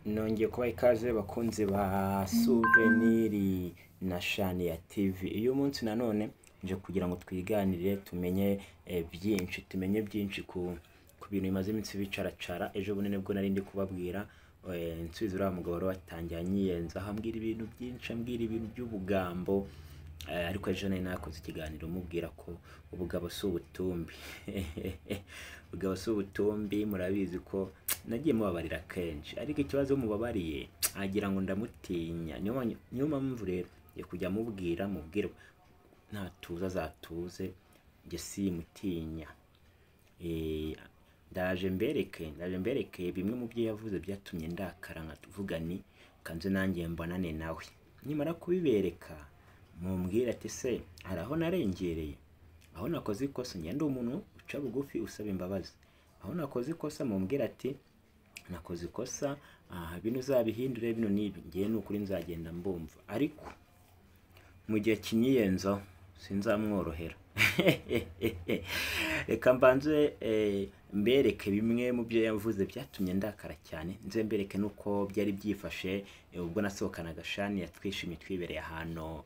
Nongeye kubaha ikaze bakunzi ba Souvenir na Shania TV. Uyu munsi nanone nje kugira ngo twiganire, tumenye byinshi, tumenye byinshi ku bintu bimaze iminsi bicaracara. Ejo bundi nibwo nari ndi kubabwira, nsubiza uriya mugabo wari watangiye anyiyenzaho, ambwira ibintu byinshi, ambwira ibintu by'ubugambo. Ariko ejo nari nakoze ikiganiro mubwira ko ubugabo si ubutumbi. Ubugabo si ubutumbi, murabizi ko nagiye mubabarira kenshi, ariko ikibazo mubabariye agira ngo ndamutinya. Niyo mpamvu rero yo kujya mubwira, mubwira natuza azatuze, njye simutinya. Ndaje mbereke bimwe mu byo yavuze byatumye ndakara, nkavuga ni kanze nanjye mbonane nawe. Nimara kubibereka mumbwire ati se hari aho narengereye, aho nakoze ikosa. Njye ndi umuntu uca bugufi usaba imbabazi. Aho nakoze ikosa mumbwire ati nakoze ikosa, aha bino uzabihindure, bino n'ibi. Ngewe ni ukuri nzagenda mbumva, ariko mu gihe kinyiyenzaho sinzamworohera. Reka mbanze mbereke bimwe mu byo yavuze byatumye ndakara cyane, nze mbereke nuko byari byifashe ubwo nasohokanaga Shania, twishimye, twibereye ahantu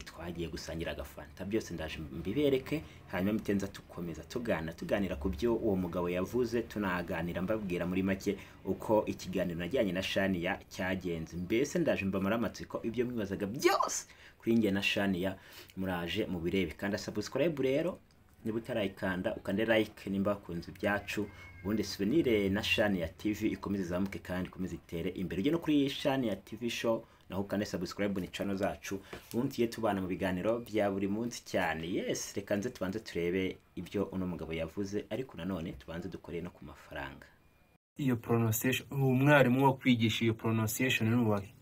twagiye gusangira agafanta. Byose ndaje mbibereke, hanyuma mpite tukomeza tuganira ku byo uwo mugabo yavuze, tunaganira mbabwira muri make uko ikiganiro najyanye na Shania cyagenze. Mbese ndaje mbamara amatsiko, ibyo mwibazaga byose kuri njye na Shania muraje mubirebe. Kanda subscribe rero niba utarayikanda, ukande like nimba wakunze ibyacu, ubundi Souvenir na Shania TV ikomeze izamuke kandi ikomeze itere imbere. Ujye no kuri Shania TV Show naho ukande subscribe, ni channel zacu, ubundi tujye tubana mu biganiro bya buri munsi cyane. Yes, reka nze tubanze turebe ibyo uno mugabo yavuze, ariko nanone tubanze dukore no ku mafaranga. Iyo pronunciation, umwarimu wo kwigisha iyo pronunciation ni uwahe?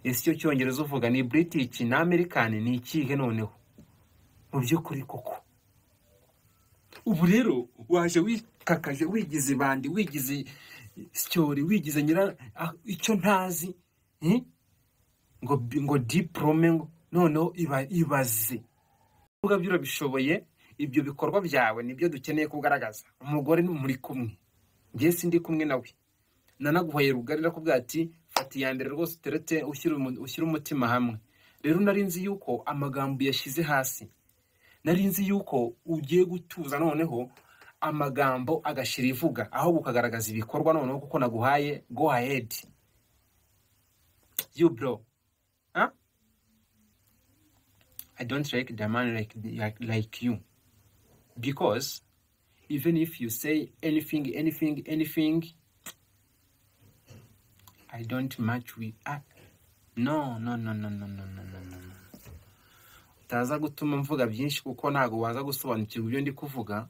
Ese icyo cyongereza uvuga ni British na American, ni ikihe? Noneho mu by'ukuri koko ubu rero waje wikakaje, wigize ibandi, wigize syori, wigize nyira icyo ntazi, eh? Ngo diplôme, ngo noneho iba ibaze uvuga byo urabishoboye. Ibyo bikorwa byawe nibyo dukeneye kugaragaza. Umugore ni muri kumwe, njye sindi kumwe nawe. Nanaguhaye rugari, nakubwira ati fata iya mbere rwose uterete, ushyire umutima hamwe. Rero nari nzi yuko amagambo yashyize hasi, nari nzi yuko ugiye gutuza, noneho amagambo agashyira ivuga, ahubwo ukagaragaza ibikorwa. Noneho kuko naguhaye go ahead, you bro, huh? I don't like the man like you, because even if you say anything, anything, anything, I don't match with, ah, no, no, no, no, no, no, no, no, no, no. Utaza gutuma mvuga byinshi kuko ntabwo waza gusobanukirwa ibyo ndi kuvuga.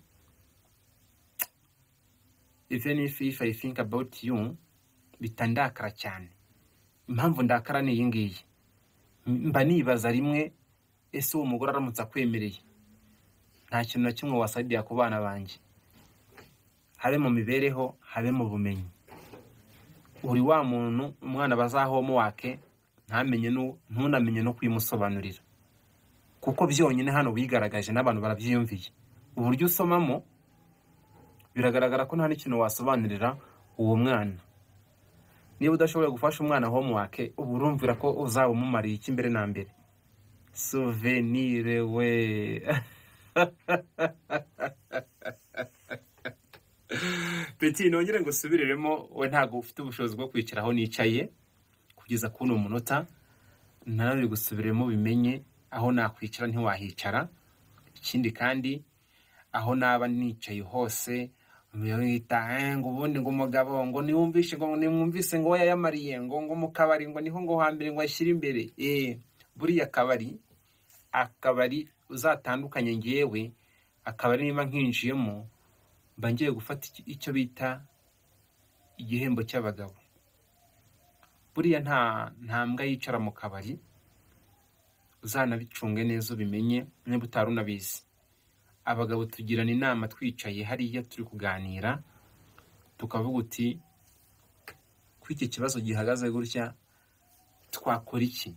Even if I think about you, bitandakara cyane. Impamvu ndakara ni iyi ngiyi: mba nibaza rimwe, ese uwo mugore aramutse akwemereye, nta kintu na kimwe wasaidiya ku bana banjye, habe mu mibereho, habe mu bumenyi. Uri wa muntu umwana bazaha homework ntamenye, ntunamenye no kuyimusobanurira, kuko byonyine hano wigaragaje n'abantu barabyiyumviye uburyo usomamo, biragaragara ko nta n'ikintu wasobanurira uwo mwana. Niba udashoboye gufasha umwana homework, uba urumvira ko uzaba umumariye iki mbere na mbere? Souvenir we, petit, nongere ngo usubiriremo, we ntabwo ufite ubushobozi bwo kwicara aho nicaye kugeza kuri uno munota. Nanone gusubiremo, bimenye aho nakwicara ntiwahicara. Ikindi kandi, aho naba nicaye hose mwita ngo ubundi ngo umugabo ngo niwumvishe, ngo nimwumvise ngo yayamariye ngo mu kabari, ngo niho ngo hambere ngo ashyire imbere. Buriya akabari uzatandukanye. Ngewe akabari niba nkinjiyemo mba ngiye gufata icyo bita igihembo cy'abagabo. Buriya nta mbwa yicara mu kabari, uzanabicunge neza ubimenye niba utari unabizi. Abagabo tugirana inama twicaye hariya turi kuganira, tukavuga uti ko iki kibazo gihagaze gutya, twakora iki?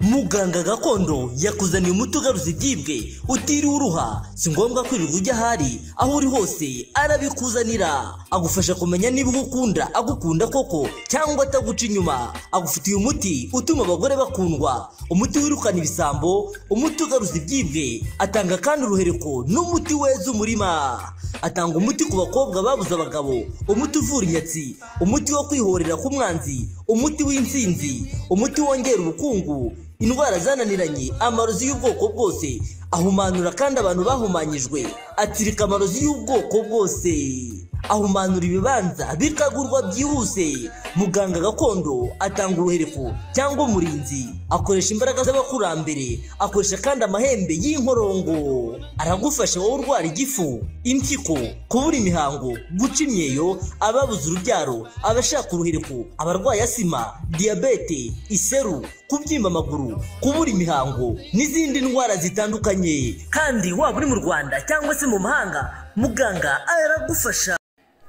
Muganga gakondo yakuzaniye umuti ugaruza ibyibwe utiriwe uruha. Si ngombwa kwirirwa ujya ahari, aho uri hose arabikuzanira. Agufasha kumenya niba ugukunda agukunda koko cyangwa ataguca inyuma. Agufitiye umuti utuma abagore bakundwa, umuti wirukana ibisambo, umuti ugaruza ibyibwe. Atanga kandi uruhereko n'umuti weza umurima. Atanga umuti ku bakobwa babuze abagabo, umuti uvura inyatsi, umuti wo kwihorera k'umwanzi, umuti w'intsinzi, umuti wongera ubukungu, indwara zananiranye, amarozi y'ubwoko bwose. Ahumanura kandi abantu bahumanyijwe, atsirika amarozi y'ubwoko bwose, ahumanura ibibanza bikagurwa byihuse. Muganga gakondo atanga uruhereko cyangwa umurinzi, akoresha imbaraga z'abakurambere, akoresha kandi amahembe y'inkorongo. Aragufasha wowe urwara igifu, impyiko, kubura imihango, guca imyeyo, ababuze urubyaro, abashaka uruhereko, abarwaye asima, diyabete, iseru, kubyimba amaguru, kubura imihango n'izindi ndwara zitandukanye. Kandi waba uri mu Rwanda cyangwa se mu mahanga, muganga aragufasha.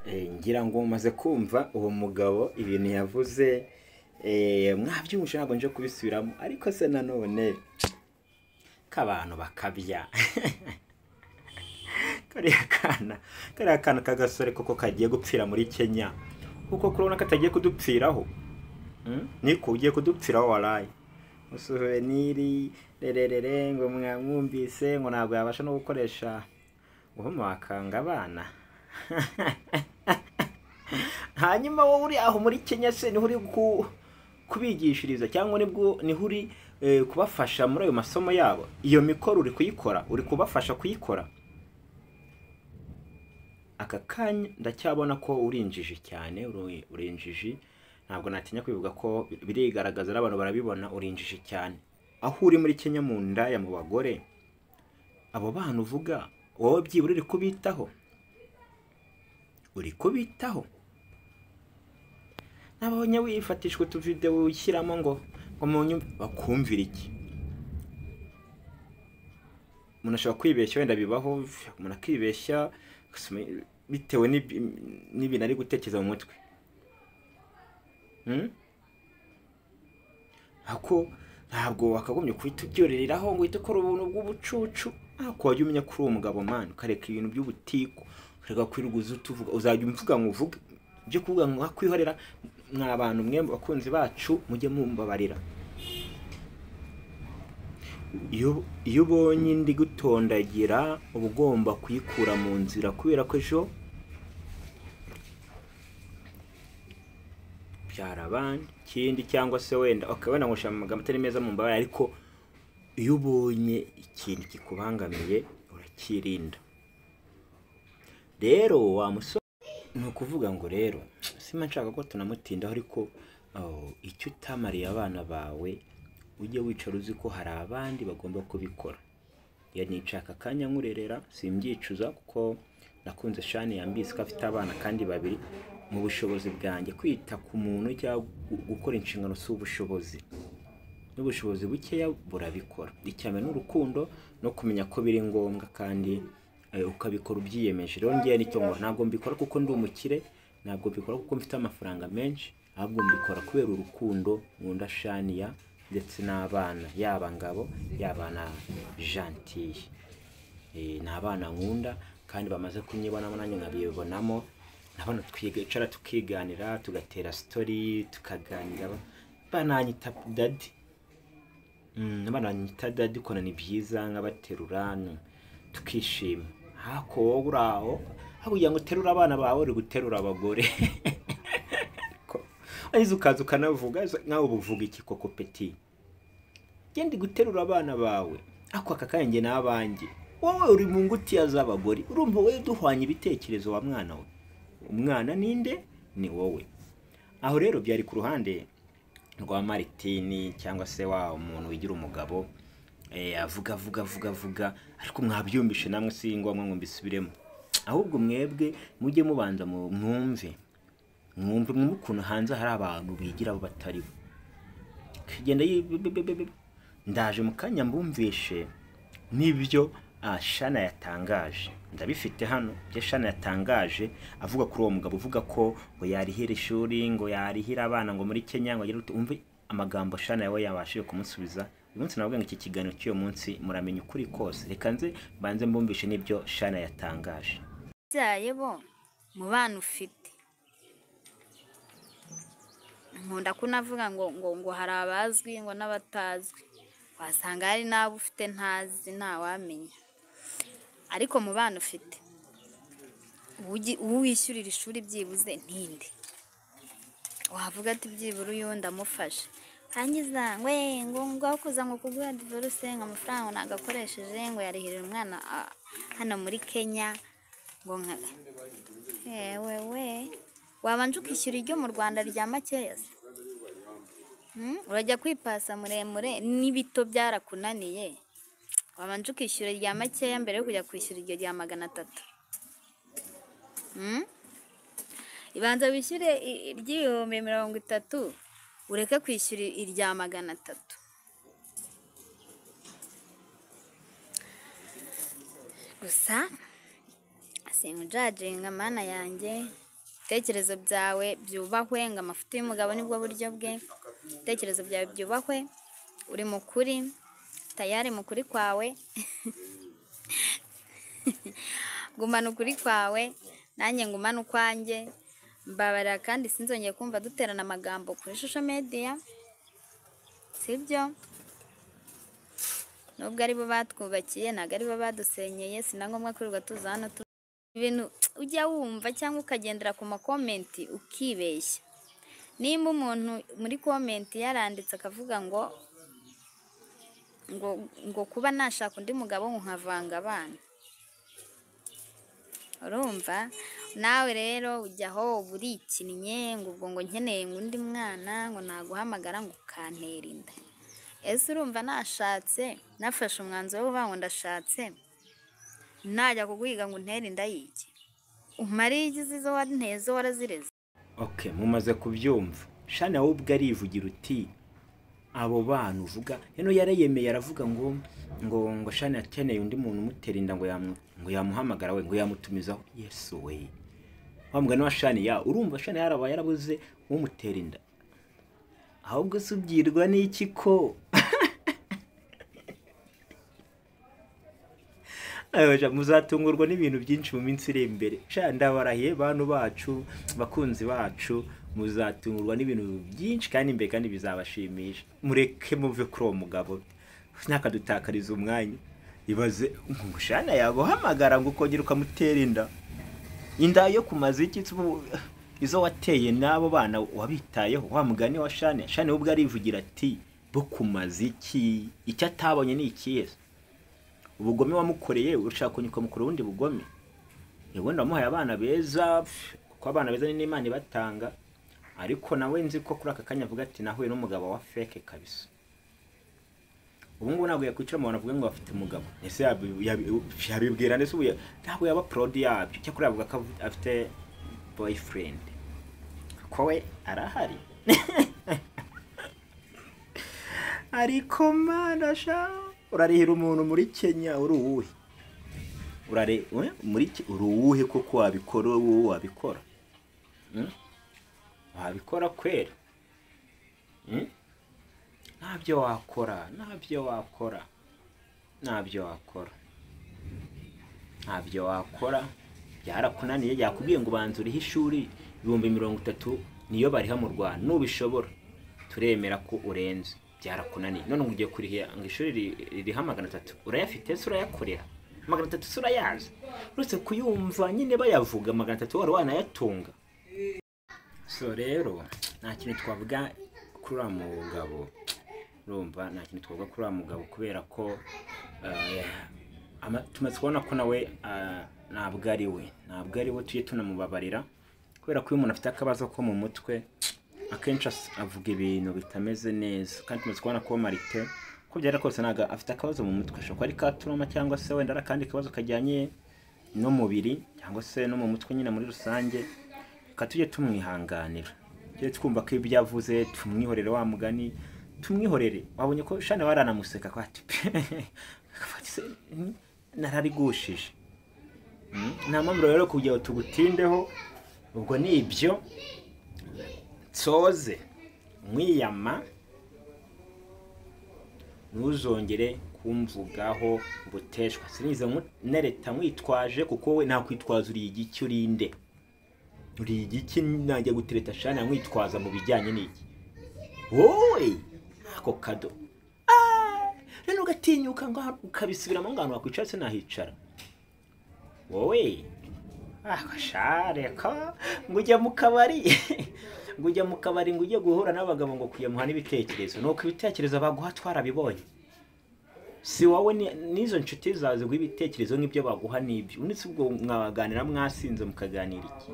Ngira ngo umaze kumva uwo mugabo ibintu yavuze, mwabyumvise, ntabwo nje kubisubiramo. Ariko se nanone k'abantu bakabya, kariya kana k'agasore koko kagiye gupfira muri Kenya, kuko kurabona katagiye kudupfiraho. Niko ugiye kudupfiraho waraye usuveniri rererere ngo mwamwumvise ngo ntabwo yabasha no gukoresha guhumaka abana. Hanyuma wowe uri aho muri Kenya se niho uri kubigishiriza cyangwa nibwo niho uri kubafasha muri ayo masomo yabo? Iyo mikoro uri kuyikora, uri kubafasha kuyikora? Aka kanya ndacyabona ko uri injiji cyane, uri injiji, ntabwo natinya kwivuga ko birigaragaza n'abantu barabibona, uri injiji cyane. Aho uri muri Kenya mu ndaya mu bagore, abo bana uvuga wowe byibura uri kubitaho? Uri kubitaho? Nabonye wifatishwa utuvideo ushyiramo ngo munyumve, bakumvira iki? Umuntu ashobora kwibeshya, wenda bibaho, umuntu akibeshya bitewe n'ibintu ari gutekereza mu mutwe. Ako ntabwo wakagombye kuhita ubyorereraho ngo uhite ukora ubuntu bw'ubucucu. Ako wajya umenya kuri uwo mugabo man, ukareka ibintu by'ubutiku, ukareka kwiruguza utuvuga, uzajya umvuga ngo uvuge ibyo kuvuga ngo kwihorera. Mwa bantu mwe bakunzi bacu mujye mumbabarira. Iyo ubonye indi gutondagira uba ugomba kuyikura mu nzira, kubera ko ejo byara abandi ikindi, cyangwa se wenda okay, wenda ngo amagambo atari meza mu mbabare, ariko iyo ubonye ikintu kikubangamiye urakirinda. Rero wa musore, ni ukuvuga ngo rero sima nshaka ko tunamutindaho, ariko icyo utamariye abana bawe ujye wicara uzi ko hari abandi bagomba kubikora. Nicaka akanya nkurerera, simbyicuza kuko nakunze Shani yambise ko afite abana kandi babiri. Mu bushobozi bwanjye kwita ku muntu cyangwa gukora inshingano si ubushobozi, n'ubushobozi bukeya burabikora. Icyame n'urukundo no kumenya ko biri ngombwa kandi ukabikora ubyiyemeje. Rero ngiye nicyo ngo ntabwo mbikora kuko ndi umukire, ntabwo mbikora kuko mfite amafaranga menshi, ahubwo mbikora kubera urukundo nkunda Shania ndetse n'abana, yaba Ngabo yaba na Gentille. Ni abana nkunda kandi bamaze kunyibonamo nanjye nkabibonamo. Nabona twicara tukiganira, tugatera story, tukaganira, bananyita daddy. Bananyita daddy kona ni byiza, nkabaterura tukishima. Hako wowe uri aho, kugira ngo uterure abana bawe uri guterura abagore. Arizo ukaza ukanavuga nkawe ubuvuga iki koko peti? Genda guterura abana bawe, ako aka kanya njye n'abanjye. Wowe uri mu ngutiya z'abagore, urumva wowe duhwanye ibitekerezo wa mwana we. Umwana ninde? Ni wowe. Aho rero byari ku ruhande rwa Martini cyangwa se wa umuntu wigira umugabo, avuga avuga avuga avuga, ariko mwabyumvishe namwe si ngombwa ngo mbisubiremo. Ahubwo mwebwe mujye mubanza mwumve mwumve ukuntu hanze hari abantu bigira abo batari bo. Kigenda ndaje mu kanya mbumvishe n'ibyo Shana yatangaje. Ndabifite hano byo Shana yatangaje avuga kuri uwo mugabo uvuga ko ngo yarihira ishuri, ngo yarihira abana ngo muri Kenya, ngo agire umve Amagambo Shana yawe yabashije kumusubiza. Uyu munsi navuga ngo iki kiganiro cy'uyu munsi muramenya ukuri kose. Reka nze mbanze mbumvishe n'ibyo Shana yatangaje. Byaye bo mu bana ufite, nkunda kunavuga ngo ngo ngo hari abazwi ngo n'abatazwi, wasanga hari n'abo ufite ntazi, ntawamenya. Ariko mu bana ufite uwo wishyurira ishuri byibuze ntinde wavuga ati byibura uyu ndamufasha, hangiza ngo ngo ngo kuza ngo kuguha divorce ngo amafaranga nagakoresheje ngo yarihirira umwana hano muri Kenya ngo nka ewe we wabanje ukishyura iryo mu Rwanda rya makeya se? Urajya kwipasa muremure n'ibito byarakunaniye, wabanje ukishyura irya makeya mbere yo kujya kwishyura iryo rya 300. Ibanza wishyure iry'ibihumbi 30 ureke kwishyura irya 300. Gusa sinkujajinga mana yanjye, ibitekerezo byawe byubahwe, ngo amafuti y'umugabo nibwo buryo bwe. Ibitekerezo byawe byubahwe, uri mukuri, tayari mukuri kwawe. Gumana ukuri kwawe, nanjye ngumana ukwanjye. Mbabarira kandi sinzongeye kumva duterana amagambo kuri social media, sibyo? Nubwo aribo batwubakiye ntabwo aribo badusenyeye, si na ngombwa kwirirwa tuza hano ibintu ujya wumva cyangwa ukagendera ku makomenti ukibeshya. Nimba umuntu muri komenti yaranditse akavuga ngo ngo ngo kuba nashaka undi mugabo ngo nkavanga abana, urumva nawe rero ujya aho burikinnye ngo ubwo ngo nkeneye ngo undi mwana ngo naguhamagara ngo ukantera inda. Ese urumva nashatse nafashe umwanzuro wo kuvuga ngo ndashatse, najya kuguhiga ngo untere inda y'iki? Umare igize izo wanteye zo warazireze. Okay, mumaze kubyumva. Shana wowe ubwo arivugira uti abo bana uvuga hano yarayemeye aravuga ngo ngo ngo Shana yakeneye undi muntu umutera inda ngo ngo yamuhamagara we ngo yamutumizaho. Yesu we, wa mugani wa Shana ya urumva Shana yarabaye yarabuze umutera inda, ahubwo se ubyirwa n'iki ko muzatungurwa n'ibintu byinshi mu minsi iri imbere. Sha ndabarahiye bantu bacu, bakunzi bacu, muzatungurwa n'ibintu byinshi kandi imbere kandi bizabashimisha. Mureke muve kuri uwo mugabo ntakadutakariza umwanya. Ibaze ngo Shana yaguhamagara ngo ukongera ukamutera inda, inda yo kumaza iki? Izo wateye n'abo bana wabitayeho? Wa mugani wa Shana, Shana ubwo arivugira ati bo kumaza iki? Icyo atabonye ni ikihe? Ubugome wamukoreye ushaka kunyuka mukuru wundi bugome. Yego ndamuhaye abana beza, kuko abana beza ni n'Imana ibatanga, ariko nawe nzi ko kuri aka kanya avuga ati nahuye n'umugabo wa fake kabisa. Ubu ngubu ntabwo yakwicara mu bantu avuga ngo afite umugabo. Ese yabibwira ndetse ubu ntabwo yaba proud yabyo. Cyakora yavuga ko afite boyfriend, ko we arahari. Ariko mana sha, urarihira umuntu muri Kenya uri uwuhe? Urare muri uri uwuhe koko wabikora? Wowe wabikora? Wabikora kwera? Ntabyo wakora, ntabyo wakora, ntabyo wakora, ntabyo wakora. Byarakunaniye. Yakubwiye ngo banza urihe ishuri 30,000 niyo bariha mu Rwanda, nubishobora turemera ko urenze. Byarakunaniye none ngo ugiye kuriha ngo ishuri ririha 300, urayafite se? Urayakorera 300 se? Urayazi? Uretse kuyumva nyine bayavuga 300 wari wanayatunga. So rero nta kintu twavuga kuri uriya mugabo, urumva nta kintu twavuga kuri uriya mugabo kubera ko tumaze kubona ko nawe ntabwo ari we, ntabwo ari we, tujye tunamubabarira kubera ko iyo umuntu afite akabazo ko mu mutwe akenshi avuga ibintu bitameze neza. Kandi tumaze kubona ko Marite ko byari kose ntabwo afite akabazo mu mutwe, ashobora kuba ari ka trauma cyangwa se wenda ari akandi kabazo kajyanye n'umubiri cyangwa se no mu mutwe nyine muri rusange. Reka tujye tumwihanganira, tujye twumva ko ibyo yavuze tumwihorere, wa mugani tumwihorere. Wabonye ko Shana waranamuseka ko ati nararigushije. Nta mpamvu rero kugira ngo tugutindeho, ubwo ni ibyo nsoze mwiyama Ntuzongere kumvugaho buteshwa. Sinize nereta mwitwaje, kuko we nakwitwaza uri igiki, urinde uri igiki? Najya gutereta Shani mwitwaza mu bijyanye n'iki? Wowe ako kado rero ugatinyuka ngo ukabisubiramo ngo ahantu wakwicara sinahicara wowe. Shareka ngo ujya mu kabari, ngo ujya mu kabari, ngo ujye guhura n'abagabo ngo kuyamuha n'ibitekerezo. Nuko ibitekerezo baguha twarabibonye, si wowe n'izo nshuti zawe ziguha ibitekerezo nk'ibyo baguha n'ibyo unitse. Ubwo mwaganira mwasinze mukaganira iki?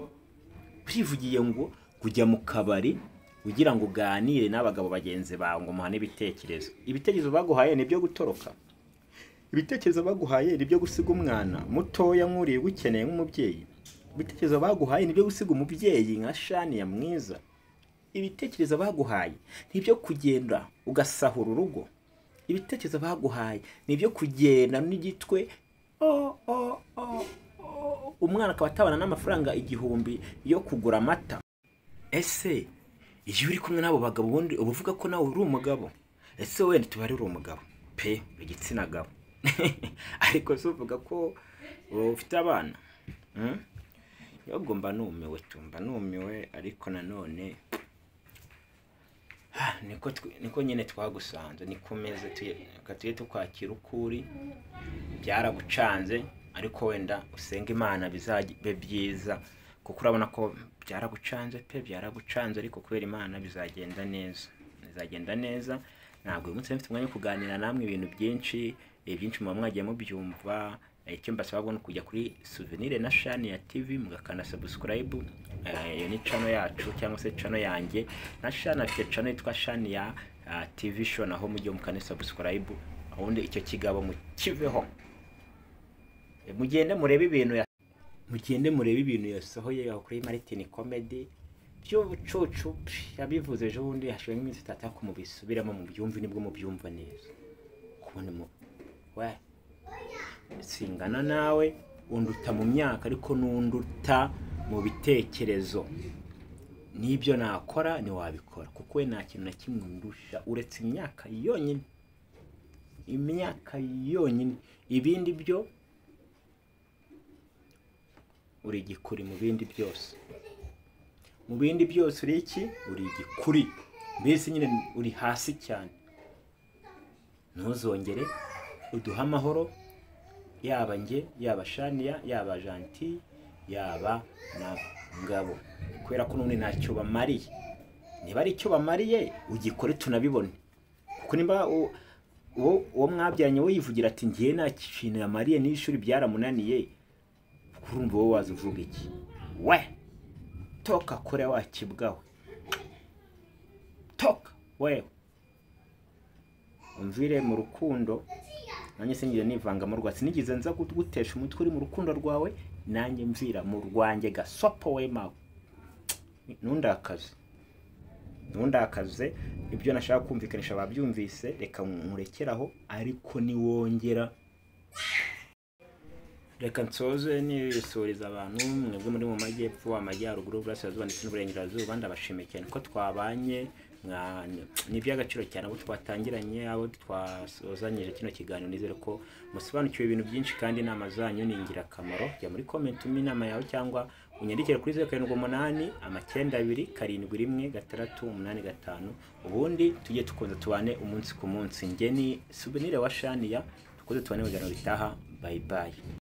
Urivugiye ngo kujya mu kabari ugira ngo uganire n'abagabo bagenzi bawe ngo muhane ibitekerezo. Ibitekerezo baguhaye ni ibyo gutoroka, ibitekerezo baguhaye ni ibyo gusiga umwana mutoya nk'uriye ugukeneye nk'umubyeyi, ibitekerezo baguhaye ni ibyo gusiga umubyeyi nka Shaniya mwiza, ibitekerezo baguhaye ni ibyo kugenda ugasahura urugo, ibitekerezo baguhaye ni ibyo kugenda n'igitwe umwana akaba atabana n'amafaranga 1000 yo kugura amata. Ese iyo uri kumwe n'abo bagabo ubundi uba uvuga ko nawe uri umugabo? Ese wenda tuba ari umugabo pe, igitsina gabo, ariko se uvuga ko ufite abana? Yobwo mba numiwe, tumba numiwe. Ariko nanone niko nyine twagusanze, nikomeze tujye tukwakira ukuri. Byaragucanze, ariko wenda usenga Imana bizabe byiza, kuko urabona ko byaragucanze pe, byaragucanze, ariko kubera Imana bizagenda neza, bizagenda neza. Ntabwo uyu munsi mfite umwanya wo kuganira namwe ibintu byinshi, byinshi muba mwagiye mubyumva. Icyo mbasaba ni ukujya kuri Souvenir na Shaniya TV mugakanda subscribe. Iyo ni channel yacu cyangwa se channel yanjye na Shani afite channel yitwa Shaniya TV show, naho mujye mukane subscribe, ubundi icyo kigabo mukiveho. Mugende murebe ibintu, mugende murebe ibintu yasohoye kuri Martin Comedy by'ubucucu yabivuze ejo bundi, hashiwe nk'iminsi 3 ko mubisubiramo mubyumve, nibwo mubyumva neza. Kubona mu we singana nawe, unduta mu myaka ariko nunduta mu bitekerezo. Nibyo nakora ni wabikora, kuko we nta kintu na kimwe undusha uretse imyaka yonyine, imyaka yonyine. Ibindi byo uri igikuri mu bindi byose, mu bindi byose uri iki? Uri igikuri, mbese nyine uri hasi cyane. Ntuzongere uduha amahoro, yaba nge, yaba Shaniya, yaba Gentil, yaba na Ngabo, kubera ko none ntacyo bamariye. Niba ari icyo bamariye ugikore tunabibone, kuko nimba uwo mwabyaranye we yivugira ati ngiye nta kintu yamariye n'ishuri byaramunaniye, kurumva wowe waza uvuga iki? We toka kure wakibwawe, toka wewe, umvire mu rukundo. Nanjye sinigeze nivanga mu rwa, sinigeze nza gutesha umutwe uri mu rukundo rwawe, nanjye mvira mu rwanjye gasopo we mawe. Ntundakaze, ntundakaze, ibyo nashaka kumvikanisha babyumvise, reka nkurekeraho, ariko niwongera reka nsoze nisuriza abantu mwebwe muri mu majyepfo, amajyaruguru, uburasirazuba ndetse n'uburengerazuba. Ndabashimiye cyane ko twabanye, ni iby'agaciro cyane abo twatangiranye, abo twasozanyije kino kiganiro. Nizere ko musobanukiwe ibintu byinshi kandi inama zanyu ni ingirakamaro. Jya muri comment umpe inama yawe cyangwa unyandikire kuri 078 92 71 685, ubundi tujye tukunze tubane umunsi ku munsi. Njye ni Souvenir wa Shaniya, tukunze tubane mu biganiro bitaha. Bye bye.